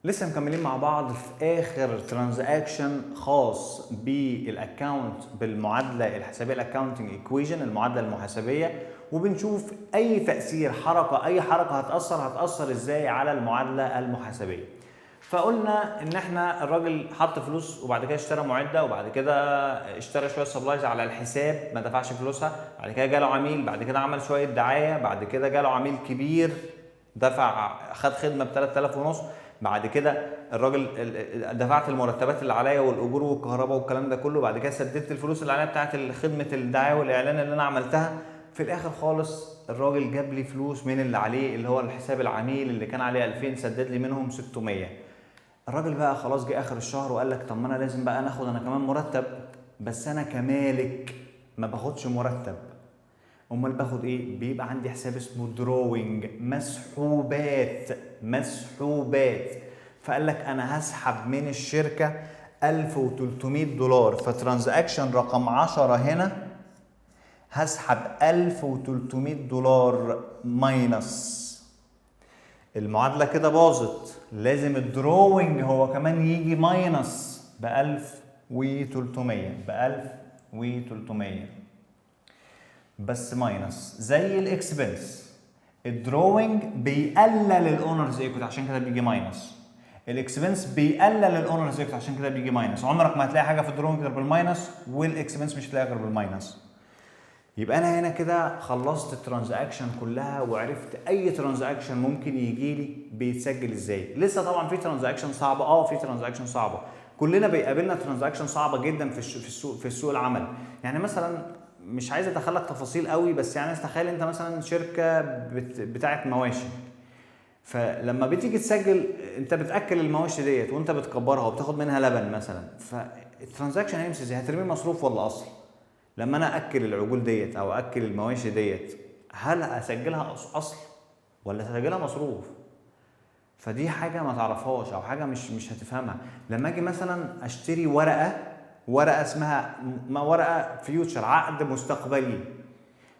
لسه مكملين مع بعض في اخر transaction خاص بال account، بالمعادله الحسابيه، ال accounting equation، المعادلة المحاسبيه، وبنشوف اي تاثير حركه، اي حركة هتاثر ازاي على المعادلة المحاسبيه. فقلنا ان احنا الراجل حط فلوس وبعد كده اشترى معده، وبعد كده اشترى شوية supplies على الحساب ما دفعش فلوسها، بعد كده جاله عميل، بعد كده عمل شوية دعايه، بعد كده جاله عميل كبير دفع خد خدمة ب 3000 ونص. بعد كده الراجل دفعت المرتبات اللي عليا والاجور والكهرباء والكلام ده كله، بعد كده سددت الفلوس اللي عليا بتاعت خدمة الدعاية والاعلان اللي انا عملتها. في الاخر خالص الراجل جاب لي فلوس من اللي عليه، اللي هو الحساب العميل اللي كان عليه 2000، سدد لي منهم 600. الراجل بقى خلاص جه اخر الشهر وقال لك: طب ما انا لازم بقى ناخد انا كمان مرتب، بس انا كمالك ما باخدش مرتب، امال باخد ايه؟ بيبقى عندي حساب اسمه drawing، مسحوبات، مسحوبات. فقال لك: انا هسحب من الشركة 1300 دولار. ف transaction رقم 10 هنا هسحب 1300 دولار minus. المعادلة كده باظت، لازم ال drawing هو كمان يجي minus ب 1300، ب 1300 بس minus زي ال expense. ال drawing بيقلل ال owner's equity، عشان كده بيجي minus. ال expense بيقلل ال owner's equity، عشان كده بيجي minus. عمرك ما هتلاقي حاجة في ال drawing غير بال minus، وال expense مش هتلاقيها غير بال minus. يبقى انا هنا كده خلصت ال transaction كلها وعرفت اي transaction ممكن يجي لي بيتسجل ازاي. لسه طبعا في transaction صعبه، في transaction صعبه، كلنا بيقابلنا transaction صعبة جدا في السوق، في سوق العمل. يعني مثلا مش عايز ادخلك تفاصيل قوي، بس يعني تخيل انت مثلا شركة بتاعه مواشي، فلما بتيجي تسجل انت بتاكل المواشي ديت وانت بتكبرها وبتاخد منها لبن مثلا، فال transaction هيمشي ازاي؟ هترميه مصروف ولا اصل؟ لما انا اكل العجول ديت او اكل المواشي ديت، هل اسجلها اصل ولا اسجلها مصروف؟ فدي حاجة ما تعرفهاش او حاجة مش هتفهمها. لما اجي مثلا اشتري ورقه، ورقة اسمها ما ورقة future، عقد مستقبلي،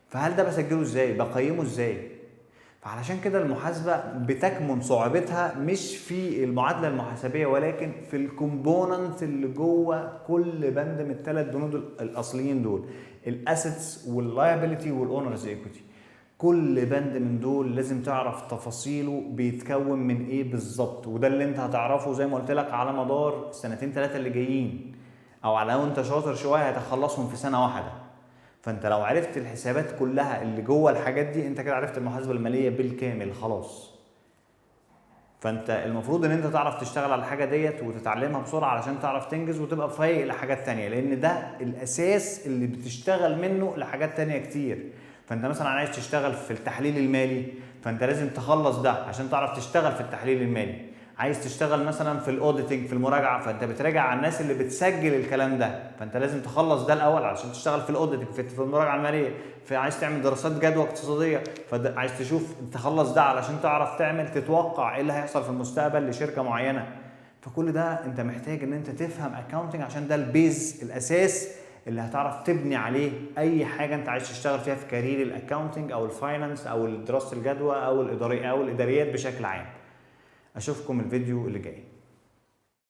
فهل ده بسجله ازاي؟ بقيمة ازاي؟ فعلشان كده المحاسبة بتكمن صعوبتها مش في المعادلة المحاسبيه، ولكن في ال component اللي جوه كل بند من الثلاث بنود الاصليين دول، ال assets وال liability وال owner's equity. كل بند من دول لازم تعرف تفاصيله، بيتكون من ايه بالظبط. وده اللي انت هتعرفه زي ما قلت لك على مدار السنتين ثلاثة اللي جايين، او على لو انت شاطر شوية هتخلصهم في سنة واحده. فانت لو عرفت الحسابات كلها اللي جوه الحاجات دي، انت كده عرفت المحاسبة المالية بالكامل خلاص. فانت المفروض ان انت تعرف تشتغل على الحاجة ديت وتتعلمها بسرعة علشان تعرف تنجز وتبقى فايق لحاجات تانية، لان ده الاساس اللي بتشتغل منه لحاجات تانية كتير. فانت مثلا عايز تشتغل في التحليل المالي، فانت لازم تخلص ده عشان تعرف تشتغل في التحليل المالي. عايز تشتغل مثلا في ال auditing، في المراجعه، فانت بتراجع على الناس اللي بتسجل الكلام ده، فانت لازم تخلص ده الاول عشان تشتغل في ال auditing، في المراجعة الماليه. فعايز تعمل دراسات جدوى اقتصاديه، فعايز تشوف تخلص ده علشان تعرف تعمل تتوقع ايه اللي هيحصل في المستقبل لشركة معينه. فكل ده انت محتاج ان انت تفهم accounting، عشان ده ال base، الاساس اللي هتعرف تبني عليه اي حاجة انت عايز تشتغل فيها في career ال accounting او ال finance او دراسة الجدوى او الادارية او الاداريات بشكل عام. اشوفكم الفيديو اللي جاي.